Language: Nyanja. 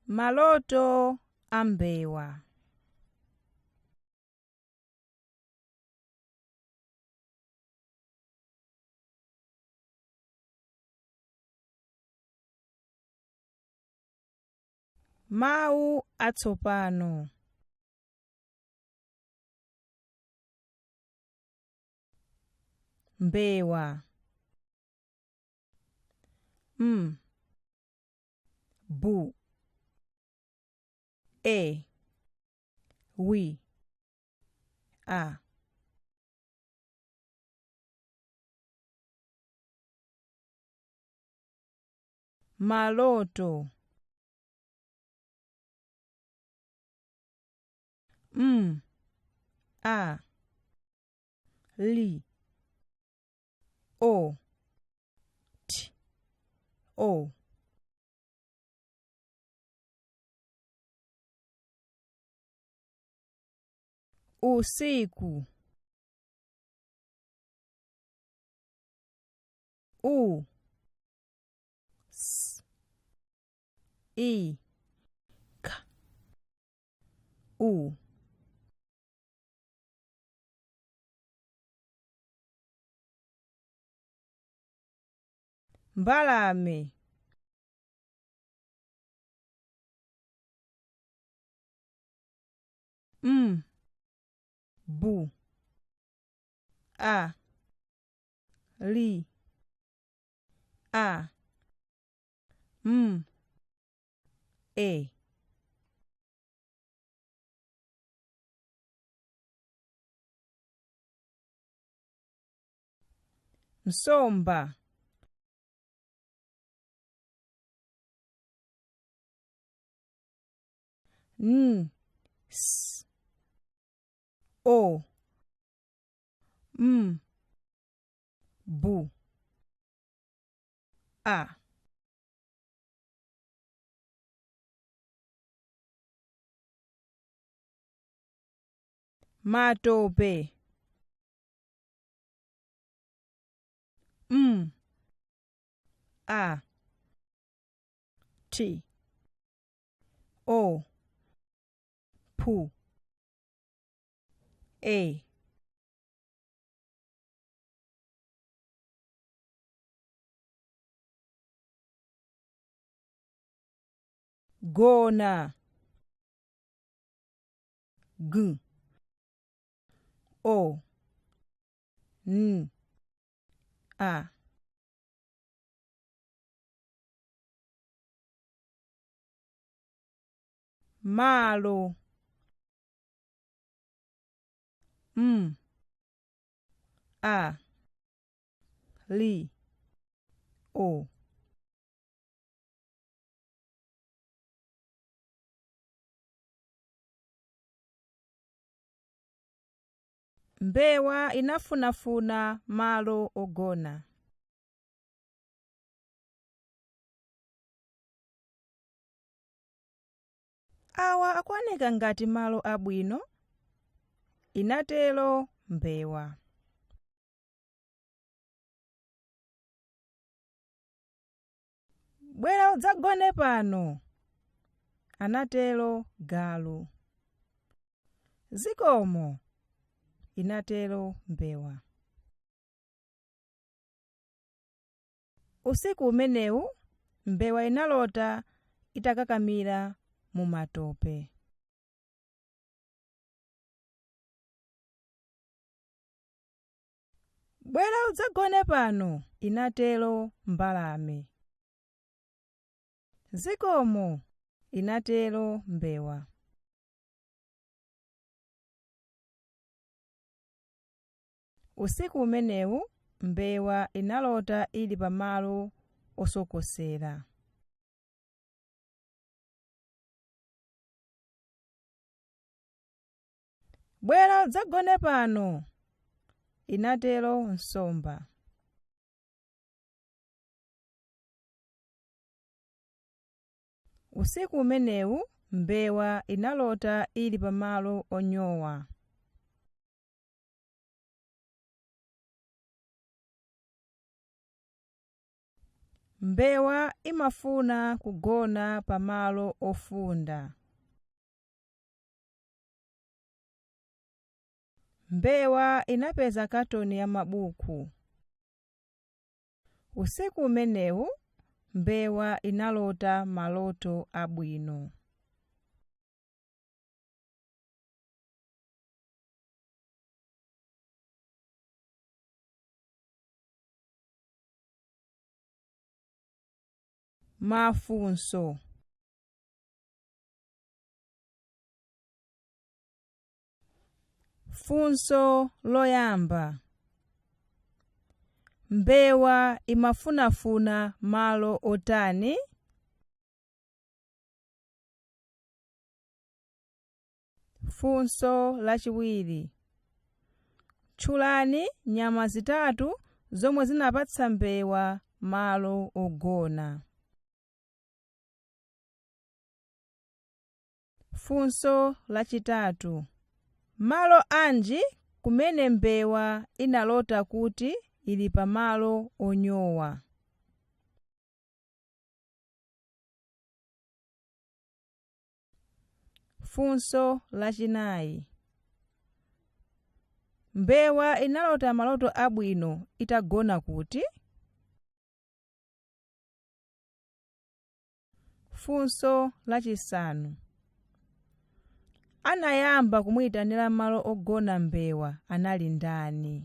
Maloto a mbewa. Mawu atsopano. Mbewa. M B E W A. Maloto. M A L O T O. Usiku. U S I K U. Mbalame. M B A L A M E. Nsomba. N S O M B A. Matope. M A T O P E. Gona. G O N A. Malo. M A L O. Mbewa inafunafuna malo ogona. Awa akuoneka ngati malo abwino, inatero mbewa. Bwera udzagone pano, anatero galu. Zikomo, inatero mbewa. Usiku umenewu mbewa inalota itakakamira mu matope. Bwera udzagone pano, inatero mbalame. Zikomo, inatero mbewa. Usiku umenewu mbewa inalota ili pamalo osokosera. Bwera udzagone pano, inatero nsomba. Usiku umenewu mbewa inalota ili pamalo onyowa. Mbewa imafuna kugona pamalo ofunda. Mbewa inapeza katoni ya mabuku. Usiku umenewu mbewa inalota maloto abwino. Mafunso. Funso loyamba. Mbewa imafunafuna malo otani? Funso lachiwiri. Tchulani nyama zitatu zomwe zinapatsa mbewa malo ogona. Funso lachitatu. Malo anji kumene mbewa inalota kuti ili pamalo onyowa? Funso lachinayi. Mbewa inalota maloto abwino itagona kuti? Funso lachisanu. Anayamba kumuyitanira malo ogona mbewa anali ndani?